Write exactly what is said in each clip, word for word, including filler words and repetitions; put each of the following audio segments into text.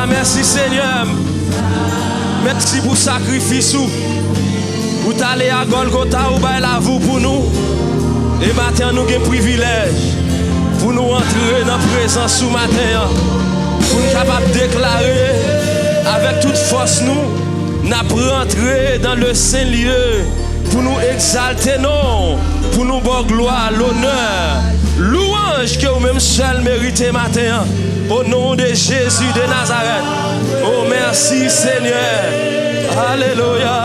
Mèsi, Senyè m. Mèsi pou sakrifis ou. Ou t ale a Gòlgota, ou bay lavi w pou nou. E maten an, nou gen privilèj pou nou antre nan prezans ou maten an. Pou n kapab deklare avèk tout fòs nou, n ap rantre dans le saint lieu. Pou nou egzalte non w, pou nou ba w glwa, lonè, louwanj ke ou menm sèl merite maten an. O non de Jezi de Nazarèt. O mèsi, Senyè. Alelouya.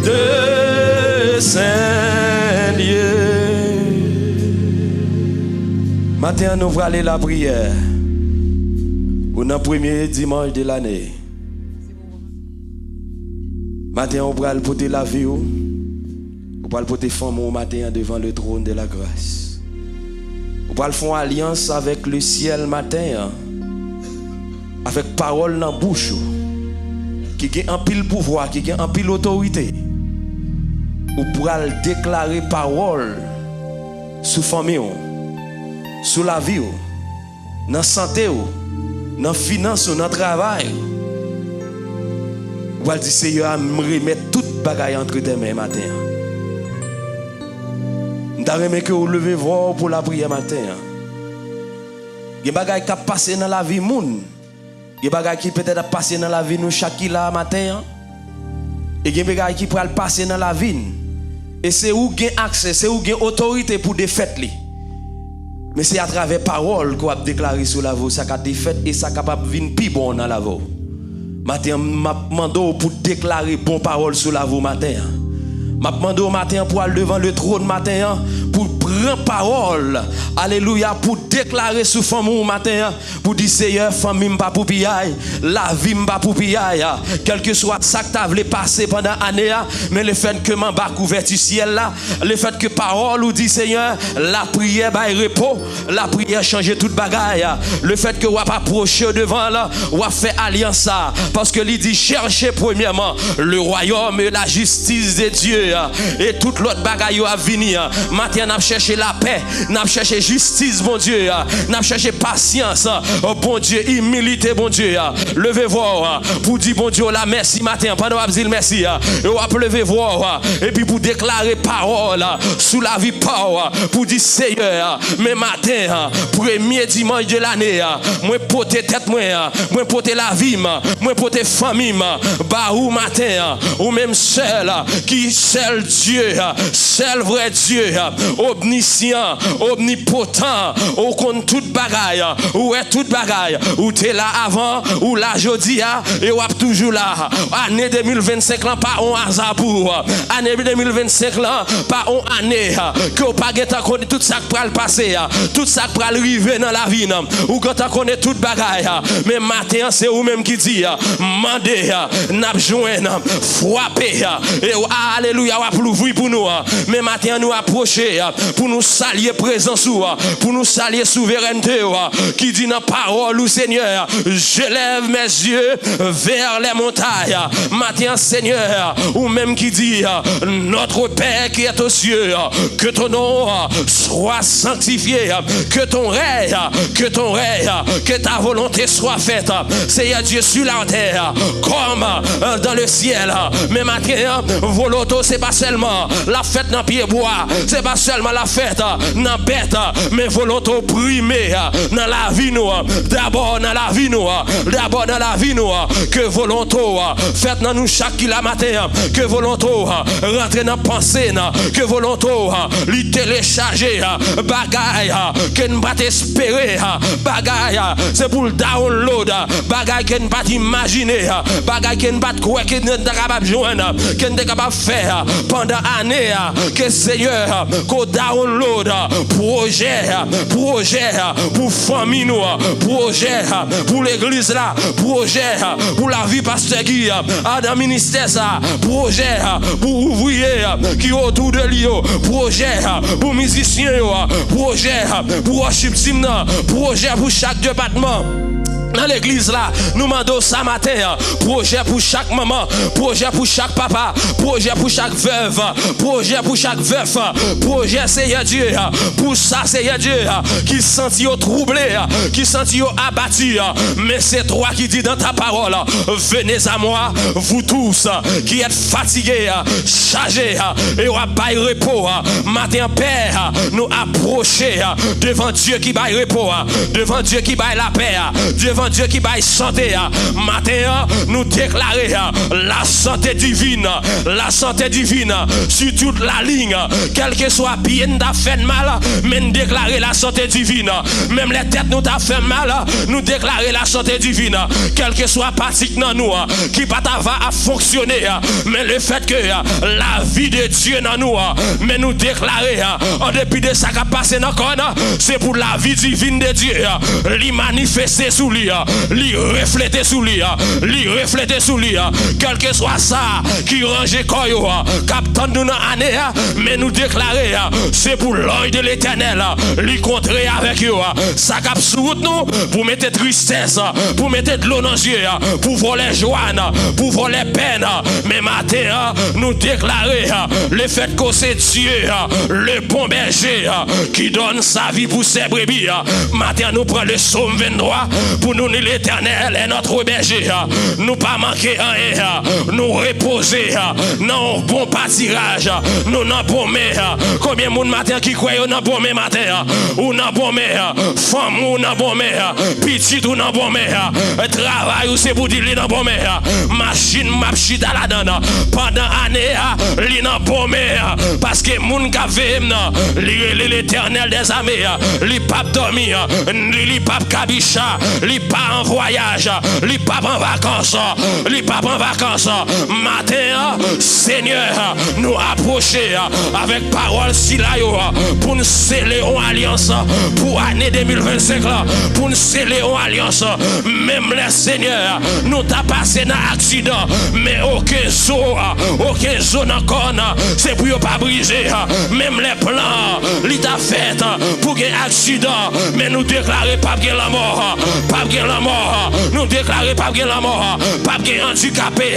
De Senyè. Maten an, nou prale lapriyè. Ou nan premye dimanch de lane. Maten an, ou pral pote lavi w. Ou pral pote fanmi w maten an devan le trône de la grâce. Ou pral fè yon alyans avèk le syèl maten an, avèk pawòl nan bouch ou, ki gen anpil pouvwa, ki gen anpil otorite. Ou pral deklare pawòl sou fanmi w, sou lavi w, nan sante w, nan finans ou, nan travay ou. Ou pral di, Seyè a, m remèt tout bagay antre de men maten an. M ta renmen ke ou leve vwa w pou lapriyè maten an. Gen bagay k ap pase nan lavi moun. Gen bagay ki petèt ap pase nan lavi nou chak ki la maten an. E gen bagay ki pral pase nan lavi n. E se ou gen aksè, se ou gen otorite pou defèt li. Men se atravè pawòl ke w ap deklare sou lavi w, sa ka defèt e sa kapab vin pi bon nan lavi w. Maten an, m ap mande w pou deklare bon pawòl sou lavi w maten an. M ap mande w maten an pou al devan le tròn maten an, pou pran pawòl, alelouya, pou deklare sou fanmi w maten an, pou di, Seyè, fanmi m pa pou piyay, lavi m pa pou piyay. Kèlkeswa sa k ta vle pase pandan ane a, men lefètke m anba kouvèti syèl la, lefètke pawòl ou di, Seyè, lapriyè bay repo, lapriyè chanje tout bagay. Lefètke w ap apwoche w devan l, w ap fè alyans sa, paske li di, cherchez premièrement le royaume et la justice de Dieu, et tout lòt bagay yo ap vini. Maten an, n ap chèche lapè, n ap chèche jistis, Bondye, n ap chèche pasyans, Bondye, imilite, Bondye. Leve vwa w pou di Bondye w la mèsi maten an. Pandan w ap di l mèsi, e w ap leve vwa w, epi pou deklare pawòl sou lavi pa w, pou di, Seyè, men maten an, premye dimanch de lane a, mwen pote tèt mwen, mwen pote lavi m, mwen pote fanmi m ba ou maten an, ou menm sèl ki sèl Dye, sèl vrè Dye, omnisyan, omnipotan, ou konn tout bagay, ou wè tout bagay, ou te la avan, ou la jodi a, e w ap toujou la. Ane de mil vennsenk lan pa on aza pou ou. Ane de mil vennsenk lan pa on ane ke w pa gentan konnen tout sa k pral pase, tout sa k pral rive nan lavi n. Ou gentan konnen tout bagay, men maten an se ou menm ki di, mande, n ap jwenn, frape, e w, alelouya, w ap louvri pou nou. Men maten an nou apwoche pou nou salye prezans ou, pou nou salye souverènte ou, ki di nan pawòl ou, Senyè, je lève mes yeux vers les montagnes. Maten an, Senyè, ou menm ki di, Notre Père qui est aux cieux, que ton nom soit sanctifié, que ton règne, que ton règne, que ta volonté soit faite, Seigneur Dieu, sur la terre comme dans le ciel. Men maten an, volonte w se pa sèlman l ap fèt nan pyebwa, se pa sèlman l ap fèt nan bèt, men volonte w prime nan lavi nou, dabò nan lavi nou, dabò nan lavi nou, ke volonte w fèt nan nou chak ki la maten an, ke volonte w rantre nan panse n, ke volonte w li telechaje bagay ke n pa t espere, bagay se pou l download, bagay ke n pa t imajine, bagay ke n pa t kwè ke n ta kapab jwenn, ke n te kapab fè pandan ane a, ke Senyè, ke w download pwojè, pwojè pou fanmi nou, pwojè pou legliz la, pwojè pou lavi pastè Guy, a, nan ministè sa, pwojè pou ouvriye ki otou de li yo, pwojè pou mizisyen yo, pwojè pou worship team nan, pwojè pou chak depatman. nan legliz la, nou mande w sa maten an, pwojè pou chak manman, pwojè pou chak papa, pwojè pou chak vèv, pwojè pou chak vèf, pwojè, Seyè Dye, pou sa, Seyè Dye, ki santi yo twouble, ki santi yo abati. Men se twa ki di dans ta parole, venez à moi, vous tous qui êtes fatigués, chaje, e w ap bay repo. Maten an, Pè, nou apwoche devan Dye ki bay repo, devan Dye ki bay lapè, devan Dye ki bay sante. Maten an, nou deklare la santé divine, la santé divine sur toute la ligne, kèlkeswa pye n t ap fè n mal, men n deklare la santé divine. Menm lè tèt nou t ap fè n mal, nou deklare la santé divine. Kèlkeswa pati nan nou ki pa ta va ap fonksyone, men lefètke lavi de Dye nan nou, men nou deklare, an depi de sa k ap pase nan kò n, se pou lavi divin de Dye li manifeste sou li, li reflete sou li, li reflete sou li. Kèlkeswa sa ki ranje kò yo, k ap tann nou nan ane a, men nou deklare, se pou lanj de Letènèl li kontre avèk yo. Sa k ap sou wout nou pou mete tristès, pou mete dlo nan zye, pou vòlè jwa n, pou vòlè pè n. Men maten an, nou deklare, lefètke se Dye, le bon bèje, qui donne sa vie pour ses brebis. Maten an, nou pran le Sòm venntwa pou nou ni Letènèl est notre berger. Nou pa manke anyen, nou repoze nan yon bon patiraj, nou nan bon men. Konbyen moun maten an ki kwè yo nan bon men maten an? Ou nan bon men, fanmi w nan bon men, pitit ou nan bon men, travay ou se pou di li nan bon men, machin m ap chita ladan l pandan ane a, li nan bon men, paske moun k ap veye m nan, li rele Letènèl dèzame, li p ap dòmi, li, li p ap kabicha, li pa an vwayaj, li p ap an vakans, li p ap an vakans. Maten an, Senyè, nou apwoche avèk pawòl sila yo pou n sele yon alyans pou ane de mil vennsenk la, pou n sele yon alyans. Menm lè, Senyè, nou ta pase nan aksidan, men okenn zo, okenn zo nan kò n, se pou yo pa brize. Menm lè plan li ta fèt pou gen aksidan, men nou deklare p ap gen lanmò, p ap gen lanmò. Nou deklare p ap gen lanmò, p ap gen andikape,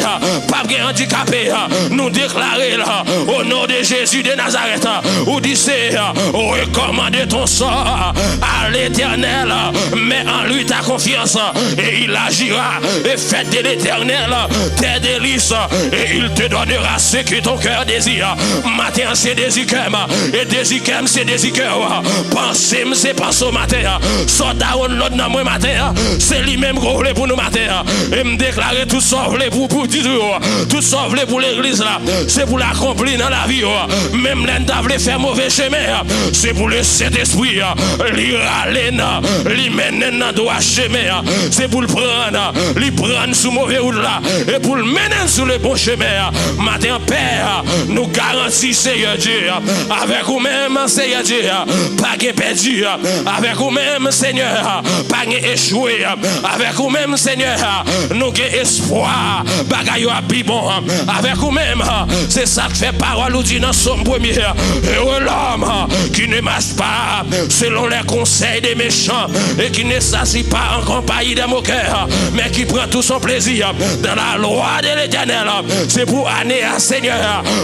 p ap gen andikape. Nou deklare l, au nom de Jésus de Nazareth. Ou di se recommande ton sort à l'Éternel, mets en lui ta confiance et il agira, et fais de l'Éternel tes délices, et il te donnera ce que ton cœur désire. Maten an, se dezi kè m, e dezi kè m se dezi kè w. Panse m se panse w maten an. Sa w download nan mwen maten an, se li menm ke w vle pou nou maten an. E m deklare tout sa w vle pou, pou di yo, tout sa w vle pou legliz la, se pou l akonpli nan lavi yo. Menm lè n ta vle fè move chemen, se pou le Sentespri li rale n, li mennen n nan dwa chemen. Se pou l pran n, li pran n sou move wout la, e pou l mennen n sou le bon chemen. Maten an, Pè, nou garanti, Seyè Dye, avèk ou menm, Seyè Dye, pa gen pèdi. Avèk ou menm, Senyè, pa gen echwe. Avèk ou menm, Senyè, nou gen espwa bagay yo ap pi bon. Avèk ou menm, se sa k fè pawòl ou di nan Sòm premye, heureux l'homme qui ne marche pas selon les conseils des méchants et qui ne s'assit pas en compagnie des moqueurs, mais qui prend tout son plaisir dans la loi de l'Éternel. Se pou ane a, Senyè,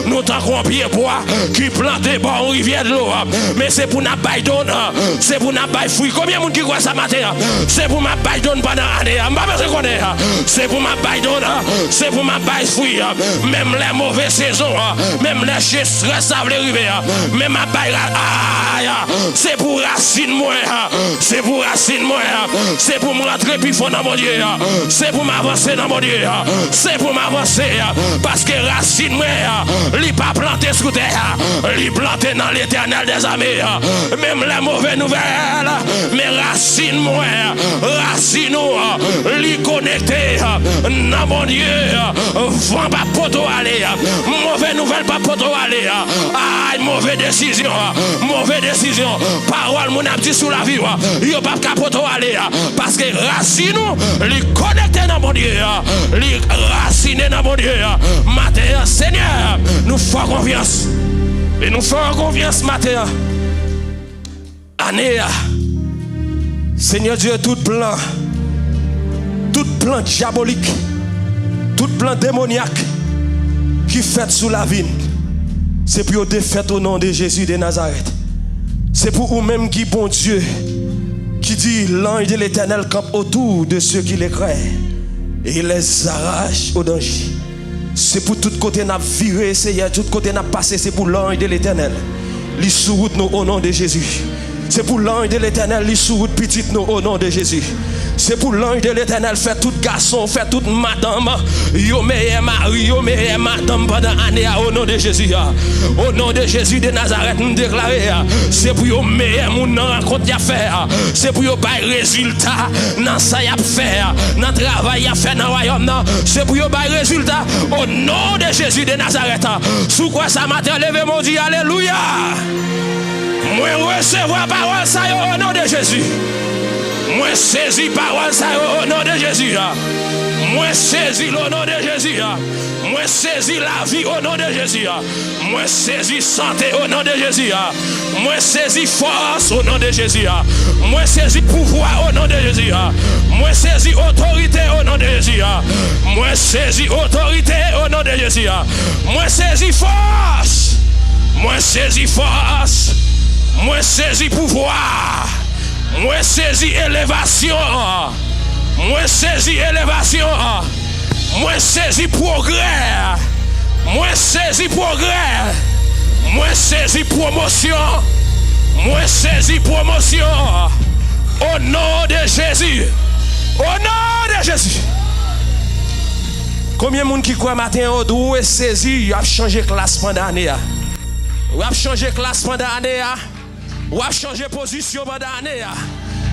nou tankou yon pye bwa ki plante bò yon rivyè dlo, men se pou n ap bay don, se pou n ap bay fwi. Konbyen moun ki kwè sa maten an? Se pou m ap bay don pandan ane a. M pa bezwen konnen. Se pou m ap bay don, se pou m ap bay fwi. Menm lè move sezon, menm lè secherès la vle rive, men m ap bay ra-, ay, se pou rasin mwen, se pou rasin mwen, se pou m rantre pi fon nan Bondye, se pou m avanse nan Bondye, se pou m avanse, paske rasin mwen, li pa plante sou tè, li plante nan Letènèl dèzame. Menm lè move nouvèl, men rasin mwen, rasin ou, li konekte nan Bondye. Van p ap pote w ale, move nouvèl p ap pote w ale. Ay, move desizyon, move desizyon. Pawòl moun ap di sou lavi w, yo p ap ka pote w ale, paske rasin ou, li konekte nan Bondye, li rasine nan Bondye. Maten an, Senyè, nou fè w konfyans. E nou fè w konfyans maten an. Ane a, Senyè Dye, tout plan plan dyabolik, tout plan demonyak ki fèt sou lavi n, se pou yo defèt o non de Jezi de Nazarèt. Se pou ou menm ki Bondye, ki di, l'ange de l'Éternel campe autour de ceux qui le craignent et il les arrache au danger. Se pou tout kote n ap vire, Seyè, tout kote n ap pase, se pou l'ange de l'Éternel li sou wout nou, o non de Jezi. Se pou l'ange de l'Éternel li sou wout pitit nou, o non de Jezi. Se pou l'ange de l'Éternel fè tout gason, fè tout madanm yo meyè mari, yo meyè madanm pandan ane a, o non de Jezi a. O non de Jezi de Nazarèt, m deklare a, se pou yo meyè moun nan rankont y ap fè a. Se pou yo bay rezilta nan sa y ap fè a, nan travay y ap fè nan wayòm nan. Se pou yo bay rezilta o non de Jezi de Nazarèt. Si w kwè sa maten an, leve men w, di alelouya. Mwen resevwa pawòl sa yo o non de Jezi. Mwen sezi pawòl sa yo o non de Jezi a. Mwen sezi l o non de Jezi a. Mwen sezi lavi o non de Jezi a. Mwen sezi sante o non de Jezi a. Mwen sezi fòs o non de Jezi a. Mwen sezi pouvwa o non de Jezi a. Mwen sezi otorite o non de Jezi a. Mwen sezi otorite o non de Jezi a. Mwen sezi fòs. Mwen sezi fòs. Mwen sezi pouvwa. Mwen sezi elevasyon. Mwen sezi elevasyon. Mwen sezi pwogrè. Mwen sezi pwogrè. Mwen sezi pwomosyon. Mwen sezi pwomosyon. O non de Jezi. O non de Jezi. Konbyen moun ki kwè maten an yo dwe sezi, y ap chanje klas pandan ane a? W ap chanje klas pandan ane a? W ap chanje pozisyon pandan ane a?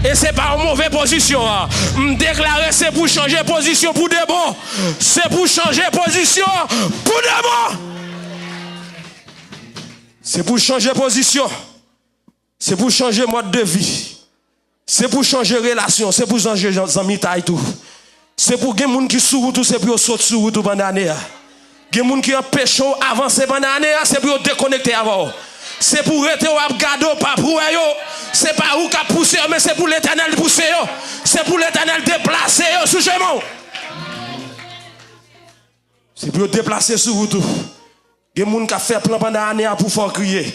E se pa yon move pozisyon an. M deklare se pou chanje pozisyon pou de bon. Se pou chanje pozisyon pou de bon. Se pou chanje pozisyon. Se pou chanje mòd de vi. Se pou chanje relasyon. Se pou chanje zanmitay tou. Se pou gen moun ki sou wout ou, se pou yo sot sou wout ou pandan ane a. Gen moun ki anpeche w avanse pandan ane a, se pou yo dekonekte avè w. Se pou rete w ap gade w, pa pou wè yo. Se pa ou k ap pouse yo, men se pou Letènèl pouse yo. Se pou Letènèl deplase yo sou chemen w. Se pou yo deplase sou wout ou. Gen moun k ap fè plan pandan ane a pou fè w kriye.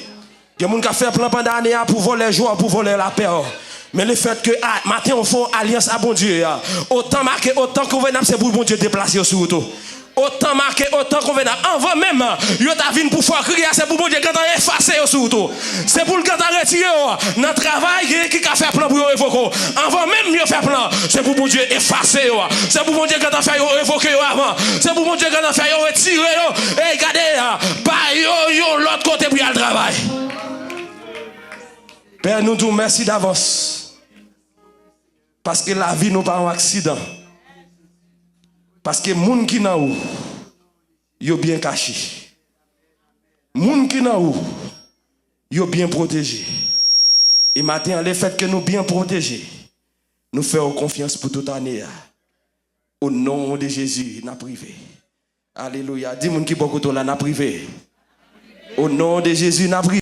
Gen moun k ap fè plan pandan ane a pou vòlè jwa w, pou vòlè lapè w. Men lefètke a, maten w fè yon alyans a Bondye a, otan make, otan konvenab, se pou Bondye deplase yo sou wout ou. Otan make, otan konvenab. Anvan menm yo ta vin pou fè w kriye a, se pou Bondye gentan efase yo sou wout ou. Se pou l gentan retire yo. Nan travay, gen ki ka fè plan pou yo revoke w. Anvan menm yo fè plan, se pou Bondye efase yo. Se pou Bondye gentan fè yo revoke yo avan. Se pou Bondye gentan fè yo retire yo. Ey, gade a, ba yo yon lòt kote pou y al travay. Pè, nou di w mèsi davans. Paske lavi nou pa yon aksidan. Paske moun ki nan ou, yo byen kache. Moun ki nan ou, yo byen pwoteje. E maten an, lefètke nou byen pwoteje, nou fè w konfyans pou tout ane a. O non de Jezi, n ap rive. Alelouya. Di moun ki bò kote w la, n ap rive. O non de Jezi, n ap rive.